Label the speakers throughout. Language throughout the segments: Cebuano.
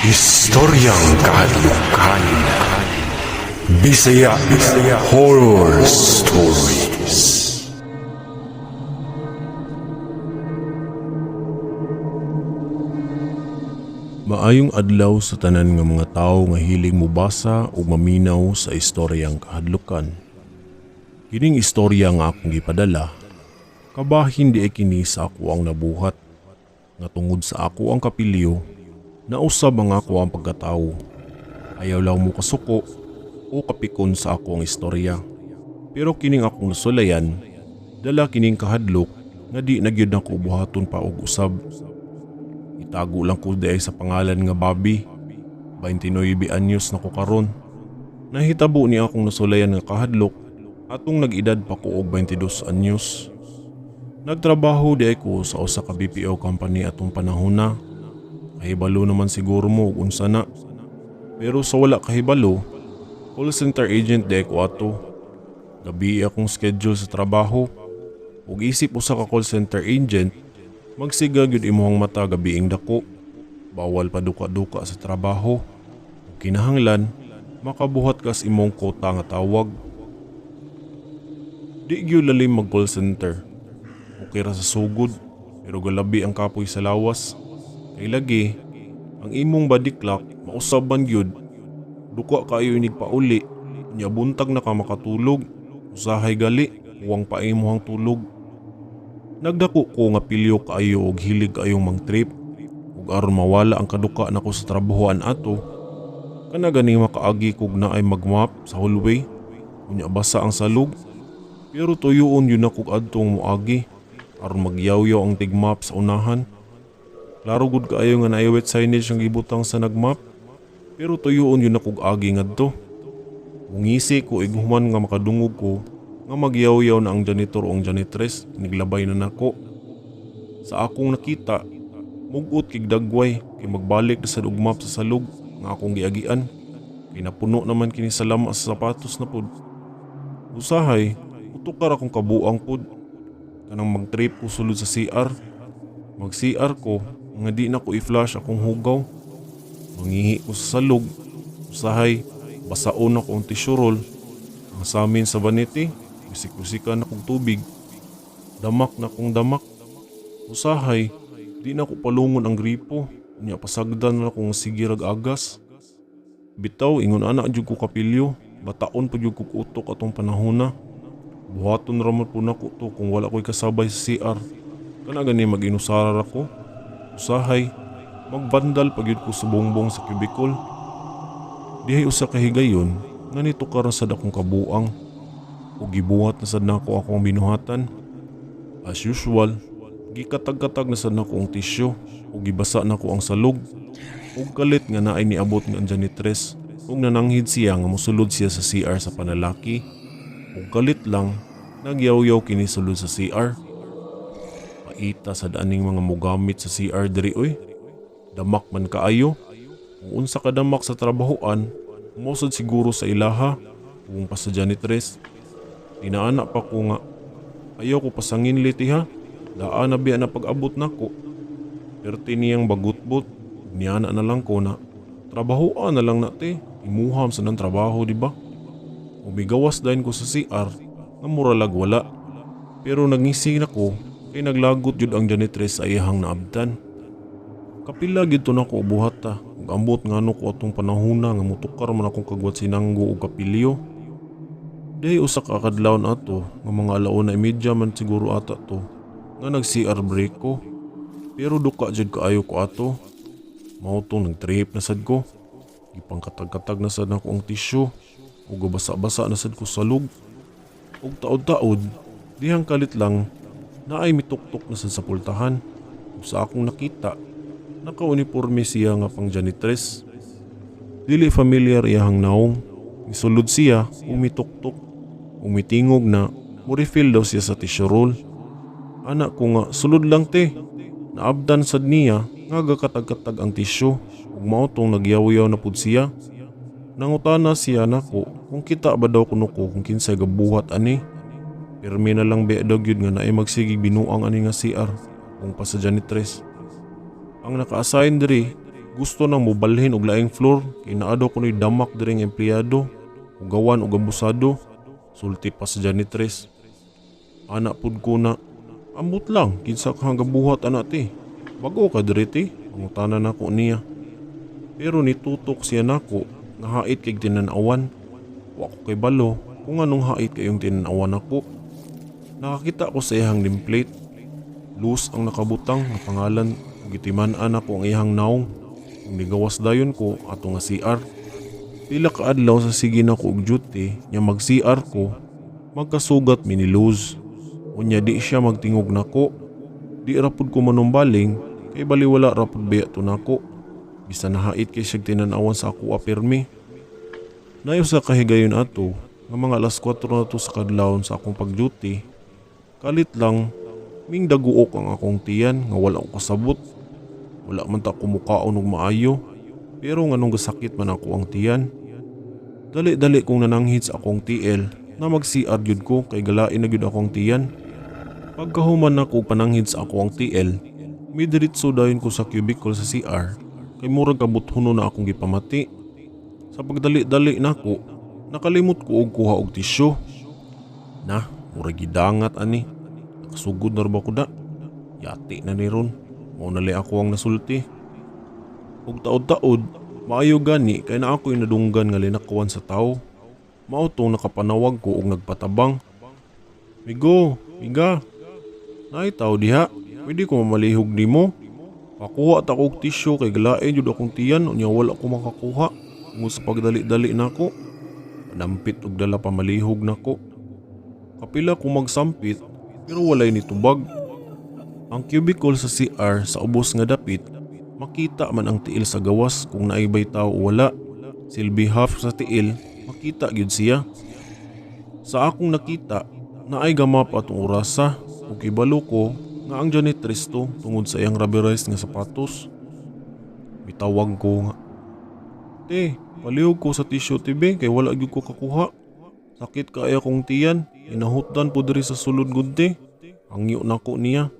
Speaker 1: Istoryang Kahadlukan. Bisaya Horror Stories.
Speaker 2: Maayong adlaw sa tanan nga mga tawo nga hilig mobasa ug maminaw sa istoryang kahadlukan. Kining istorya nga akong gipadala, kabahin di ay kini sa ako ang nabuhat, nga tungod sa ako ang kapilyo, nausab ang ako ang pagkatawo. Ayaw lang mo kasuko o kapikon sa ako ang istorya. Pero kining akong nasulayan, dala kining kahadlok nga di na gyud nako buhaton pa og usab. Itago lang ko di ay sa pangalan nga Bobby. 29 anyos na ko karon. Nahitabo ni akong nasulayan nga kahadlok atong nag-edad pa ko og 22 anyos. Nagtrabaho di ay ko sa usa ka BPO company atong panahon na. Kahibalo naman siguro mo og unsa na. Pero sa wala kahibalo, call center agent di ay ko ato. Gabi akong schedule sa trabaho. Ug isip usa ka call center agent, magsiga gyud imong mata gabiing dako. Bawal pa duka-duka sa trabaho. Ug kinahanglan makabuhat kas imong kota nga tawag. Di gyud lalim mag call center. Okay ra sa sugod, pero galabi ang kapoy sa lawas. Kay lagi, ang imong body clock mausaban gyud. Duka kaayo inig pauli, unya buntag na ka makatulog. Usahay gali, huwang pa imong tulog. Nagdako ko nga pilyo kaayo og hilig kaayong mang-trip. Ug aron mawala ang kaduka nako sa trabahoan ato, kana gani makaagi kog naay magmap sa hallway. Unya basa ang salog, pero tuyuon yun ako adtong moagi aron magyawyaw ang tigmap sa unahan. Klaro gud kaayo nga naay wet signage ang gibutang sa nagmap, pero tuyuon yun akog agi ngadto. Mungisi ko ighuman nga makadungog ko nga magyawyaw na ang janitor o ang janitress, niglabay na nako. Sa akong nakita, mugot kig dagway kay magbalik na sa ugmap sa salog nga akong giagian. Kay napuno naman kini sa lama sa sapatos na pud. Usahay, utukar akong kabuang pud. Kanang magtrip ko sulod sa CR. Mag CR ko nga di na ko i-flush akong hugaw. Mangihi ko sa salog. Usahay, basaon ako ang tissue roll. Ang samin sa vanity, wisik-wisikan akong tubig. Damak na kong damak. Usahay, di na ko palungon ang gripo. Unya pasagdan na akong sige rag agas. Bitaw, ingon ana jud ko kapilyo. Bataon pa jud ko utok atong panahona. Buhaton ra man po nako to kung wala ko'y kasabay sa CR. Kana gani mag-inusara ra ko. Usahay, magbandal pa gyud ko sa bongbong sa cubicle. Dihay usa ka higayon nga nitukar sad akong kabuang. Ug gibuhat na sad nako akong binuhatan. As usual, gikatag-katag na sad nako ang tisyo ug gibasa nako ang salog. Ug kalit nga naay niabot nga ang janitress ug nananghid siya nga mosulod siya sa CR sa panalaki. Ug kalit lang, nagyawyaw kini sulod sa CR. Paita sad aning mga mogamit sa CR diri oy. Damak man kaayo. Kung unsa ka damak sa trabahoan, mosad siguro sa ilaha, kung pa sa janitress. Tinaana pa ko nga, ayaw ko pasangin liti ha, daan na biya na pag-abot nako. Pero tiniyang bagutbot, niyana na lang ko na, trabahoan na lang na te, imuham sa nang trabaho di ba? Umigawas dahin ko sa CR, nga muralag wala. Pero nangisi na ko, kay naglagot jud ang janitress sa iyahang naabtan. Kapila gyud to nako buhat ta, ug ambot ngano ko atong panahona nga motukar man akong kagwat sinanggo og kapilyo. Dihay usa ka kadlawon ato nga mga 1:30 man siguro ata to nga nag CR break ko. Pero duka jud kaayo ko ato. Mao tong nagtrip na sad ko. Gipangkatag-katag na sad nako ang tisyo ug basa-basa na sad ko salog. Ug taod-taod, dihang kalit lang naay mituktok na sad sa pultahan. Ug sa akong nakita, naka-uniforme siya nga pang janitress. Dili familiar iyahang naong. Misulod siya, umituktok. Umitingog na, mo-refill daw siya sa tissue roll. Anak ko nga, sulod lang te. Naabdan sad niya, nga gakatag-katag ang tissue. Ug mao tong nagyaw-yaw na pud siya. Nangutana siya nako kung kita ba daw kuno ko kung kinsay gabuhat ani. Pirmi na lang biya daw gyud nga naay magsigig binuang ani nga CR kung pa sa janitress. Ang naka-assign diri, Gusto nang mobalhin og laing floor kay naa daw kuno'y damak diri nga empleyado, hugawan og abusado, sulti pa sa janitress. Ana pud ko na, "Ambot lang, kinsa ka gabuhat ana, te? Bag-o ka diri, te?" pangutana nako niya. Pero nitutok siya nako nga hait kay tinan-awan. Wa ko kay balo kung anong hait kayong tinan-awan nako. Nakakita ko sa iyang nameplate. Luz ang nakabutang nga pangalan ug gitiman-an nako ang iyang naong. Ug nigawas dayon ko ato nga CR. Pila ka adlaw sa sige nako og duty nya mag CR ko, magkasugat mi ni Luz. Unya di siya magtingog nako. Di ra pud ko manumbaling kay baliwala ra pud biya to nako. Bisan nahait kay siya tinan-awan sa ako pirmi. Nayo sa kahigayon ato nga mga alas 4 na to sa kadlawon sa akong pag-duty. Kalit lang ming daguok ang akong tiyan nga wala ko kasabot. Wala man ta kumukaon og maayo, pero nganong gasakit man ako ang tiyan. Dali-dali kong nananghid sa akong TL na mag-CR gyud ko kay galain na gyud akong tiyan. Pagkahuman nako pananghid sa ako ang TL, midiretso dayon ko sa cubicle sa CR kay murag kabuthuno na akong gipamati. Sa pagdali-dali nako, nakalimot ko og kuha og tisyo. Na, murag gidangat ani. Nakasugod na ra ba ko da? Yati na ni ron. Mao na ako ang nasulti. Ug taod-taod, maayo gani kay naa ko'y nadunggan nga linakwan sa tawo. Mao tong nakapanawag ko og nagpatabang. "Migo, miga. Naay tawo diha. Pwede ko mamalihog nimo. Pakuha ta og tisyo kay galain jud akong tiyan, unya wala ko makakuha tungod sa pagdali-dali nako." Padampit og dala pamalihog nako. Kapila ko magsampit pero walay nitubag. Ang cubicle sa CR sa ubos nga dapit, makita man ang tiil sa gawas kung naay bay tao o wala. Silbi half sa tiil, makita gyud siya. Sa akong nakita, naay gamap atong orasa ug kibalo ko nga ang janitress to tungod sa iyang rubberized nga sapatos. Mitawag ko nga, "Te, palihog ko sa tissue, te, kay wala gyud ko kakuha. Sakit kaayo akong tiyan, inahutdan po diri sa sulod gud, te." Hangyo nako niya.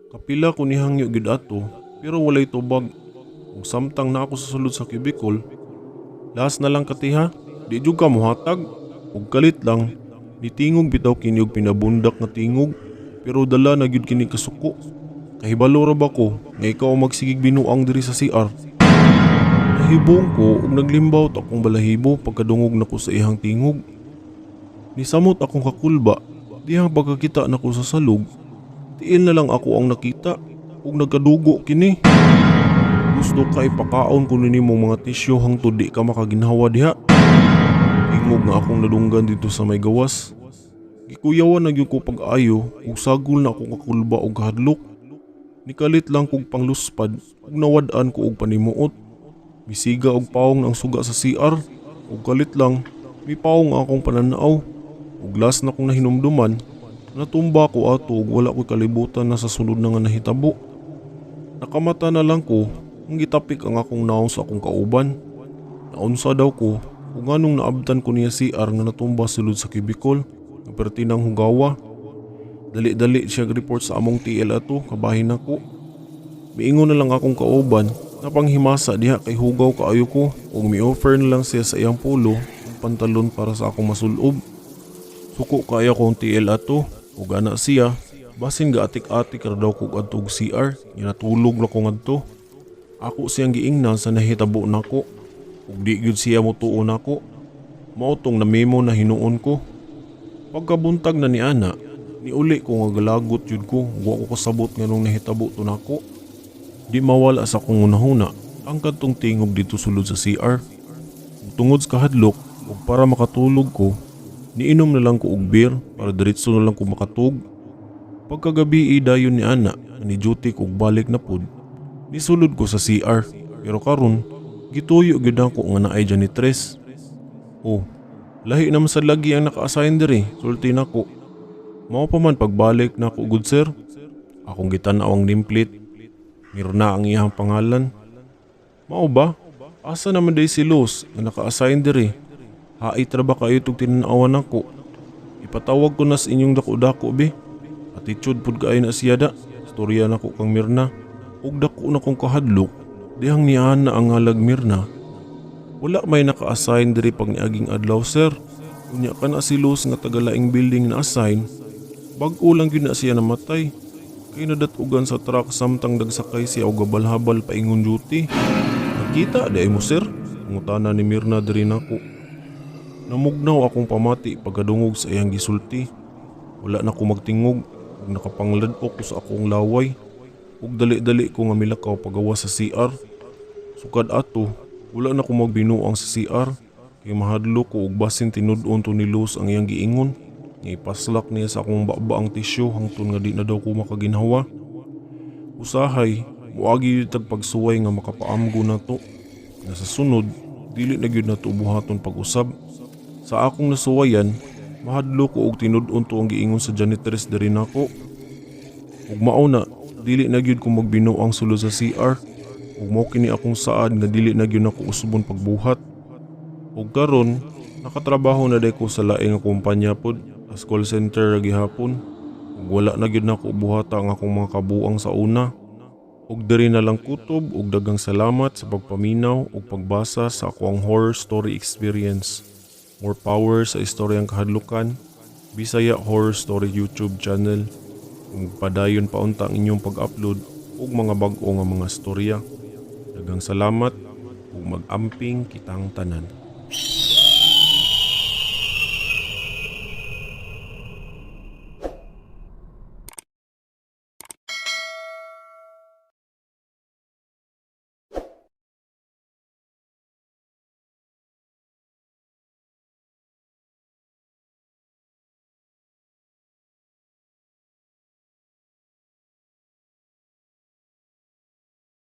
Speaker 2: Kapila ko ni hangyo gyud ato pero walay tubag. Ug samtang na ako sa sulod sa cubicle, "Last na lang ka, te, ha, di jud ka muhatag." Ug kalit lang, nitingog bitaw kini og pinabundak nga tingog pero dala na gyud kini kasuko. "Kahibalo ra ba ko nga ikaw ang magsigig binuang diri sa CR?" Nahibong ko ug naglimbaw akong balahibo pagkadungog nako sa iyang tingog. Nisamot akong kakulba dihang pagkakita nako sa salog, tiil na lang ako ang nakita ug nagkadugo kini. "Gusto ka ipakaon ko nimo mga tisyo hangtod di ka makaginhawa diha?" Tingog nga akong nadunggan dito sa may gawas. Gikuyawan na gyud ko pag-ayo ug sagol na akong kakulba og kahadlok. Nikalit lang kog pangluspad ug nawad-an ko og panimuot. Misiga og pawong ang suga sa CR ug kalit lang mipaong ang akong pananaw. Ug last na kong nahinumduman, natumba ko ato ug wala ko'y kalibutan na sa sunod na nga nahitabo. Nakamata na lang ko ang gitapik ang akong naong sa akong kauban. Naunsa daw ko ug nganong naabtan ko niya CR nga natumba sulod sa cubicle nga perti nang hugawa. Dali-dali siya report sa among TL ato kabahin nako. Miingon na lang akong kauban na panghimasa diha kay hugaw kaayo ko ug mi-offer na lang siya sa iyang polo ug pantalon para sa akong masulob. Suko kaayo akong TL ato ug ana siya basin gaatik-atik ra daw kog adto og CR nga natulog ra ko ngadto. Ako siyang giingnan sa nahitabo nako ug di gyud siya motuo nako. Mao tong namimo na hinuon ko. Pagkabuntag na ni ana, niuli ko nga galagot jud ko ug wa ko kasabot nganong nahitabo to nako. Di mawala sa akong hunahuna ang kadtong tingog dito sulod sa CR. Ug tungod sa kahadlok ug para makatulog ko, niinom na lang ko og beer para diretso na lang ko makatug. Pagkagabi dayon ni ana, ni duty ko og balik na pud, nisulod ko sa CR pero karon gituyo gyud ako nga naay janitress. "Oh, lahi naman sa lagi ang naka-assign diri," sulti nako. "Mao pa man pagbalik nako gud, sir." Akong gitan-aw ang nameplate. Mirna ang iyang pangalan. "Mao ba? Asa naman day si Luz nga naka-assign diri? Hait ra ba kayo tug tinan-awan nako? Ipatawag ko na sa inyong dako-dako be. Attitude pud kaayo na siya da." Storya nako kang Mirna. Ug dako na kong kahadlok. Dihang niana ang ngalag Mirna, "Wala may naka-assign diri pag niaging adlaw, sir. Unya kana si Luz nga taga-laing building na assign, bag-o lang gyud na siya namatay. Kay nadatugan sa truck samtang nagsakay siya og gabal-habal paingon duty." "Nakita diay mo, sir?" pangutana ni Mirna diri nako. Namugnaw akong pamati pagkadungog sa iyang gisulti. Wala na ko magtingog ug nakapanglad-ok ko sa akong laway. Ug dali-dali ko nga milakaw pagawas sa CR. Sukad ato, wala na ko magbinuang sa CR kay mahadlok ko ug basin tinud-on to ni Luz ang iyang giingon nga ipaslak niya sa akong baba ang tisyo hangtod nga di na daw ko makaginhawa. Usahay, muagi tag pagsuway nga makapaamgo na to. Nga sa sunod, dili na gyud nato buhaton pag-usab. Sa akong nasuwayan, mahadlok ko og tinud-on to ang giingon sa janitress diri nako. Ug mao na, dili na gyud ko magbinuang sulod sa CR. Ug mao kini akong saad nga dili na gyud nako usbon pagbuhat. Ug karon, nakatrabaho na diay ko sa laing nga kumpanya pod, as call center ra gihapon. Ug wala na gyud nako buhata ang akong mga kabuang sa una. Ug diri na lang kutob ug daghang salamat sa pagpaminaw ug pagbasa sa akoang horror story experience. More power sa Istoryang Kahadlukan, Bisaya Horror Story YouTube channel. Ug padayon pa unta ang inyong pag-upload ug mga bag-o nga mga storya. Daghang salamat ug mag-amping kitang tanan.